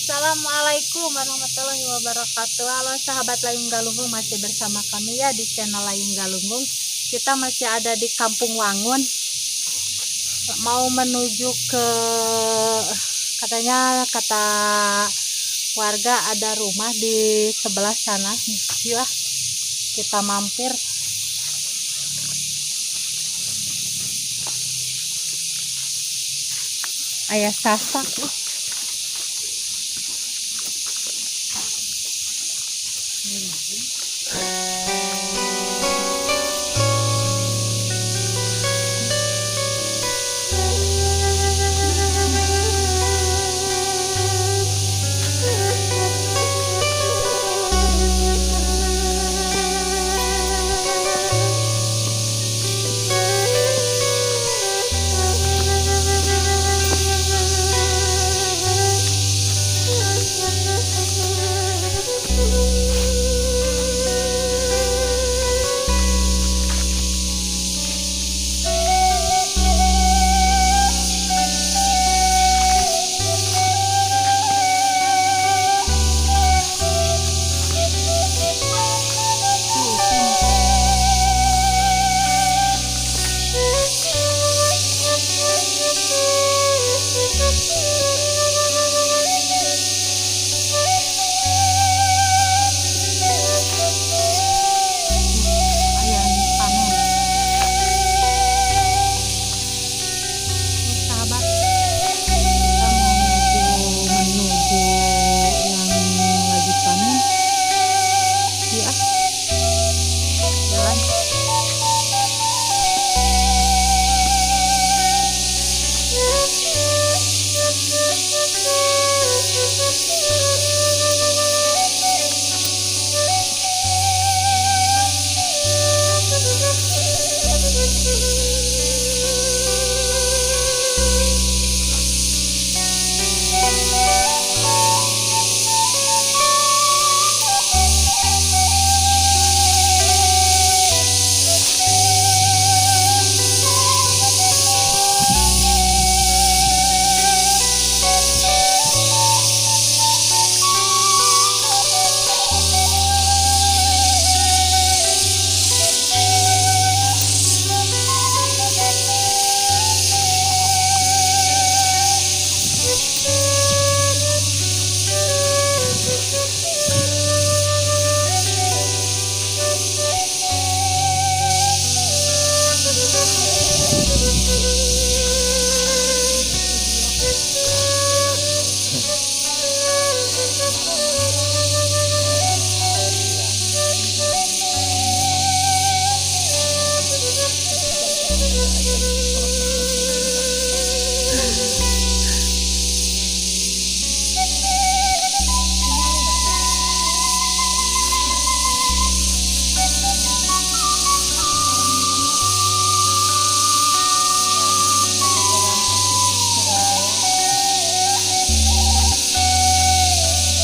Assalamualaikum warahmatullahi wabarakatuh. Halo sahabat Layung Galunggung, masih bersama kami ya di channel Layung Galunggung. Kita masih ada di Kampung Wangun, mau menuju ke, katanya kata warga ada rumah di sebelah sana. Yuk ah, kita mampir. Ayah sasak. Ayam panen. Nih, sahabat, kita mau menuju yang lagi panen. Yuk ah, jalan.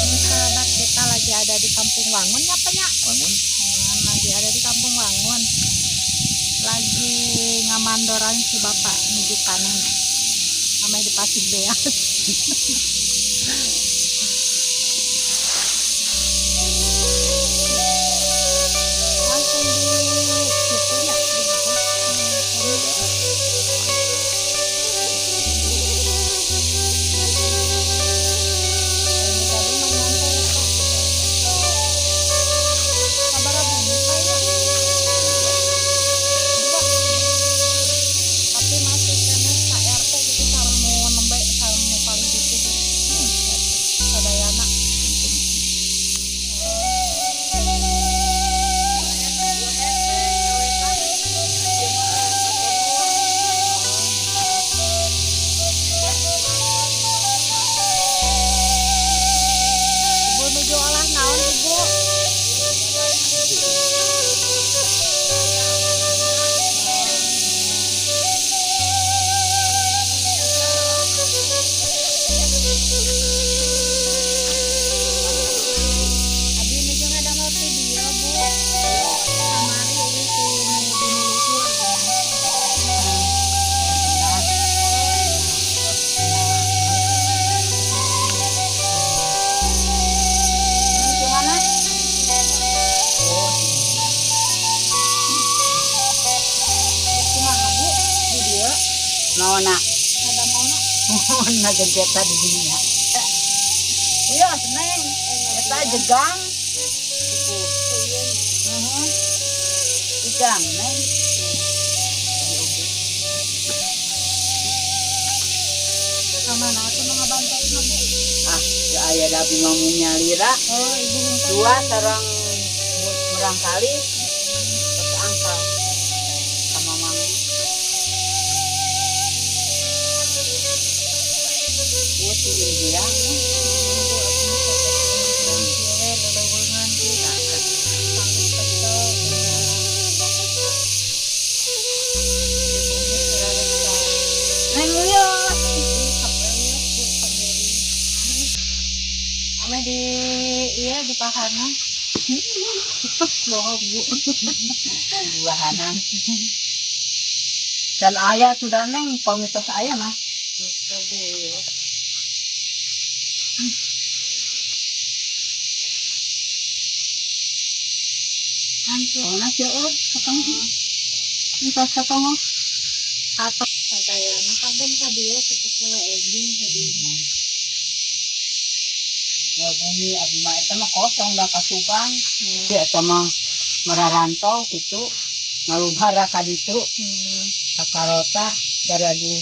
Ini sahabat, kita lagi ada di Kampung Wangun ya, Pak ya? Wangun. Nah, lagi ada di Kampung Wangun. Lagi ngamandoran si bapak menuju panen. Sampai di Pasir Beas. Langsung di situ ya, di bawah. Ini tadi mah nyantai, Pak. Sabaraha bumi, Pak, ya? Dua. Tapi masih keneh sa RT gitu, sareng nu nembe, sareng nu paling gitu gitu. Maona. Ada maona. Mohon ngagegeta di dinya. Iya, Neng. Eta jegang. Gitu. Heeh. Jegang, Neng. Sama nah tuh ngabantu na, Bu? Ah, teu aya da abi mah mung nyalira. Oh, ibu humpang. Dua sareng murangkali terus angkat sama mang. Bu si India. Bu, abdi sok kieu leleuweungan, Bu. Sanggeus kesel. Di bumi kararesa. Neng wios. Ih, sok wios, Bu, sok wios. Ame di iya di pahana. Bohong, Bu. Buahanan. Dan ayah sudah, Neng, pamitos ayah mah. Gitu, Bu. Hantu. Oh, nasi oh, katong. Entos katong. Atau sadayana kagem ka dieu sakitu we enjing ka dieu. Ya bumi abi mah eta mah kosong da ka Subang. Si eta mah mararantau gitu. Ngalubara ka ditu. Ka karota gara di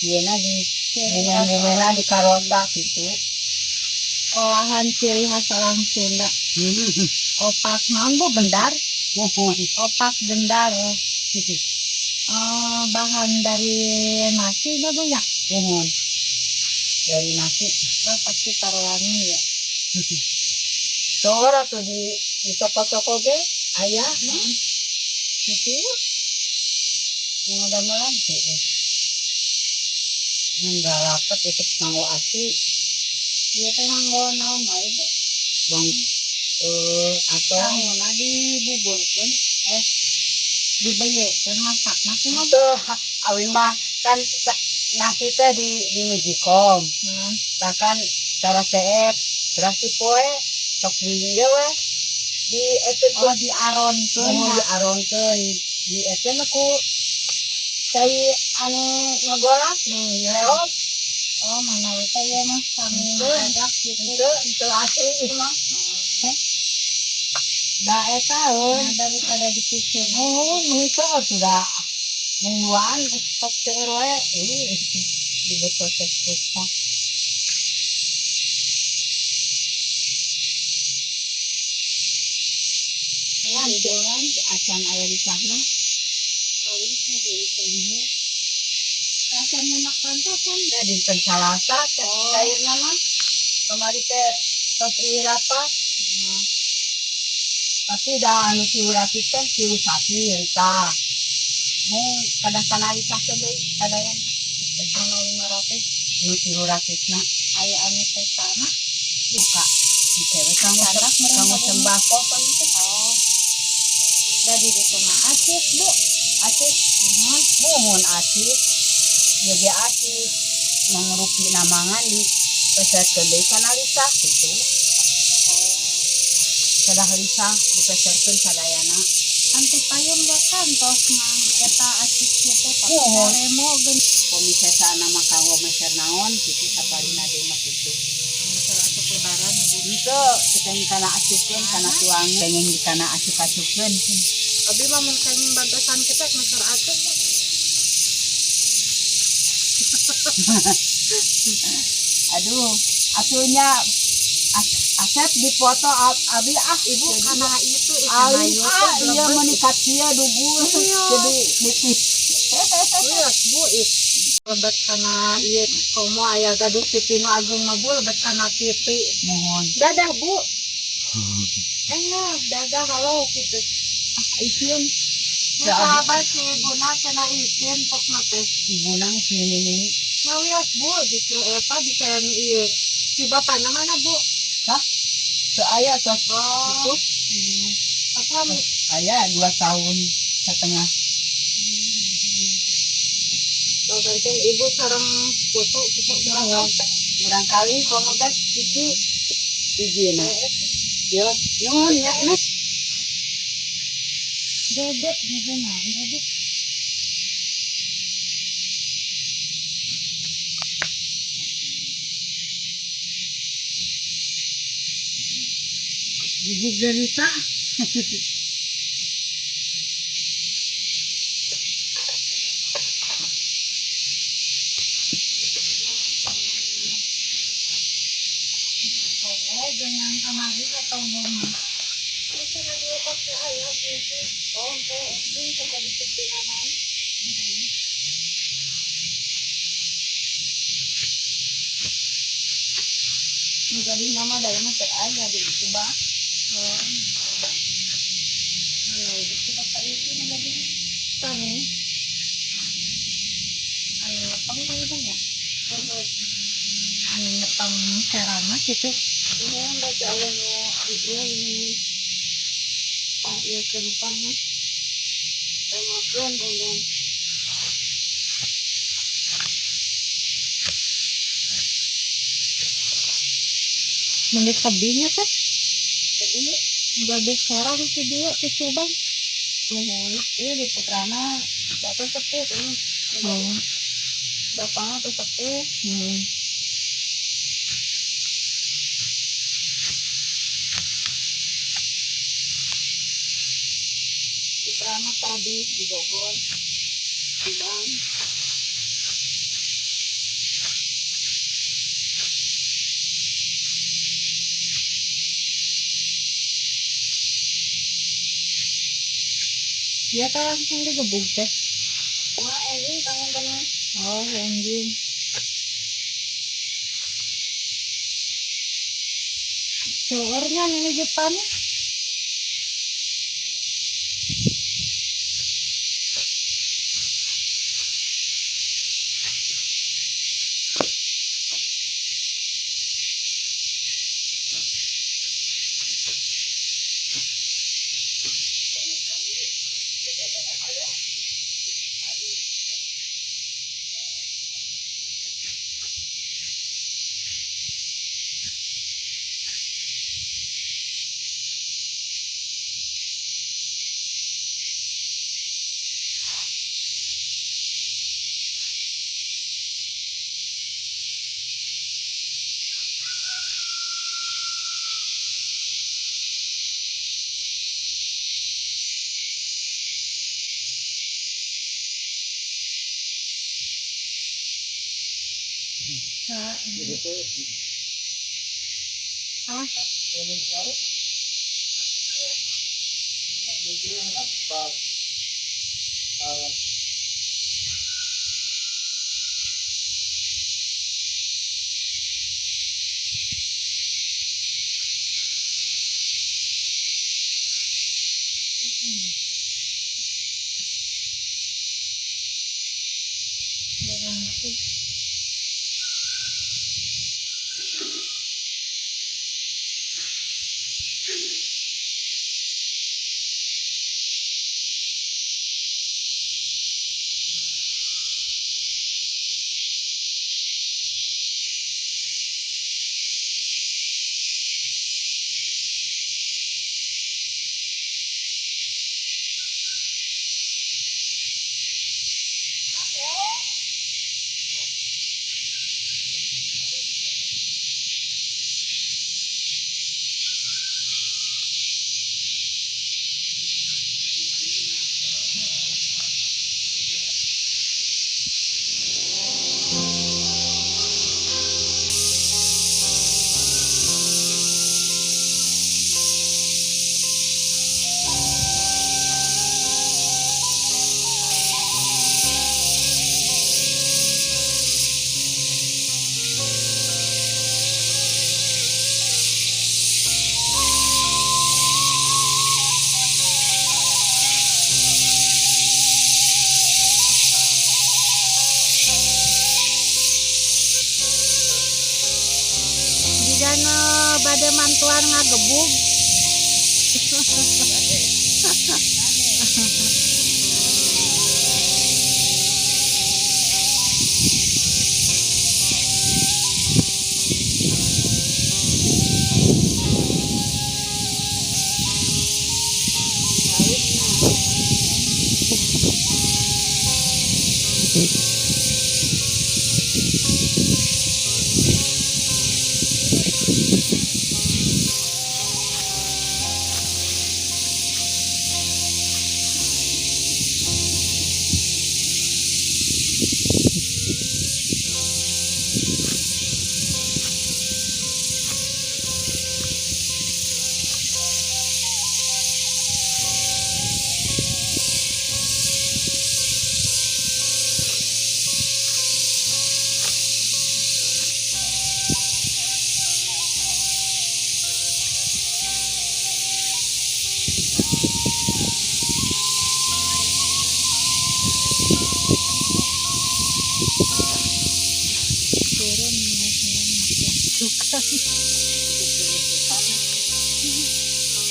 ieu di bunga-bungana di karota gitu. Olahan ciri khas orang Sunda. Opak naon, Bu, gendar? Muhun. Opak gendar. Eh, bahan dari nasi dah, Bu, ya? Muhun. Dari nasi. Oh, pasti taruhannya ya. Sora tuh di toko-toko ge aya gitu. Yang udah sih. Enggak lapet itu nganggo asi. Iya teh nganggo naon wae, Bu? Bang atau Nganggo dibuburkeun eh dibeyekeun masak nasi mah. Tuh awi mah kan nasi teh di magicom. Bahkan cara seep terus dipoe sok di ieu we di eta. Oh, di aronkeun. Oh, di aronkeun di eta mah ku cai anu ngagolak leot. Oh, mana we teh ieu mah sami madak gitu. Itu asli ieu mah. Da eta euy. Nah, daripada dipikir. Oh, itu sudah mingguan stok seueur wae. Ih, di proses rusak. Ya, jalan acan aya di sana. Rasanya makan tuh kan. Da dinten Salasa cairna mah. Kamari teh tos ieu rapat. Pasti da anu 300 teh tilu sapi entah. Mau kada kanalisah teh deui sadayana. Anu 500. Nu 300 na. Aya anu teh sana. Buka. Cewek kanggo Sadak meureun kanggo Bu. Sembako kan teh. Oh. Dari ditu mah acis, Bu. Acis. Nuhun. Muhun acis. Ieu ge acis. Mangrupi namangan di peserkeun deui kana lisah gitu. Sadah lisah dipeserkeun sadayana. Anti payun ge kantos mang eta acis kieu teh tapi Muhun. remo geus. Komi sesana mah kanggo meser naon gitu saparina deui mah gitu. Meser asup lebaran, Ibu. Henteu, kenging kana asukeun kana tuangan, kenging di kana asup-asukeun. Abi mah mun kenging bantosan kita meser asup, Bu. Aduh, asunya Asep dipoto abi ah. Ibu kana itu ikan Aing ayu ah teh iya lebet. Menikat kieu dugur Iya. jadi nipis. Wios, Bu, ih. Lebet kana ieu komo aya gaduh TV nu ageung mah, Bu, lebet kana TV. Mohon. Dadah, Bu. Enggak, dadah halo gitu. Ah, izin. Nu sahabat si Ibuna cenah izin pokna teh. Ibu nang sini. Nah, wios, Bu, justru eta bisa nu ieu. Si bapakna mana, Bu? Hah? Teu aya tos. Oh. Itu. Apa mi? Aya 2,5 tahun. Oh, penting ibu sareng foto gitu Murang murangkali komo teh hiji hiji na. Yo, nuhun ya, Neng. Dedek gitu nah, dedek. Gigig ganita. Oo, ganyan kamari ka tong Magaling naman dahil mo kay Aya, di ito ba? Tani. Ano, pang ba niya? Ano pang serama gitu. Ini baca awal mo, iya ini. Ah, iya kenumpangnya. Pengopian dengan Mending kabinya teh. jadi Gabe serang si dia si Subang. iya di Putrana bapak sepuh ini. Oh. Bapaknya tuh sepuh. Putrana tadi di Bogor, di Bang. Dia kan langsung digebuk teh. Wah, ini kamu kan Oh, anjing. Seueurnya ini Jepang. Nah, ini. Awas. Jika nu bade mantuan ngagebug.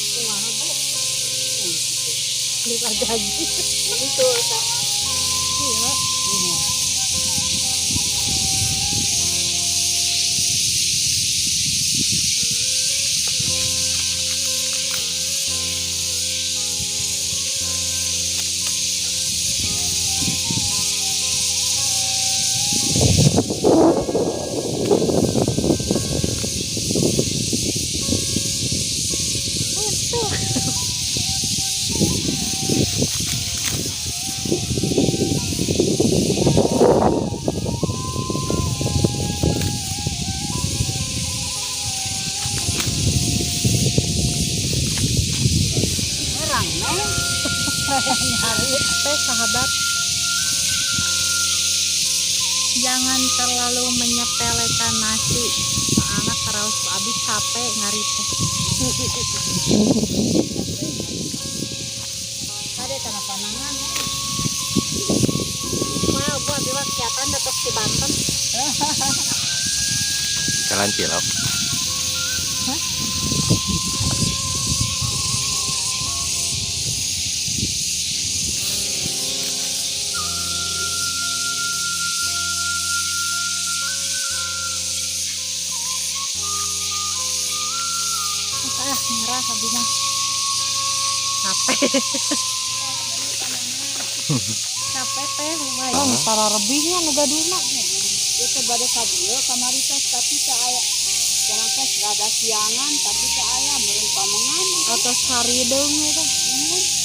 Kumaha, Bu? Bisa gaji. Itu sama. Iya. Mantul. Herang, Neng. Nyari teh sahabat, jangan terlalu menyepelekan nasi, soalnya karaos ku abi capek ngarit teh. Kade tanah panangan, Neng. Mah bu, abi mah kelihatan dapat di Banten. Jalan cilok. Hah? Ah, nyerah abi mah. Capek. Capek teh lumayan. Oh, para rebihnya nu gaduhna. Ieu teh bade ka dieu kamari teh, tapi teu aya. Sekarang teh rada siangan, tapi teu aya meureun pamengan. Atos harideung eta. Nuhun.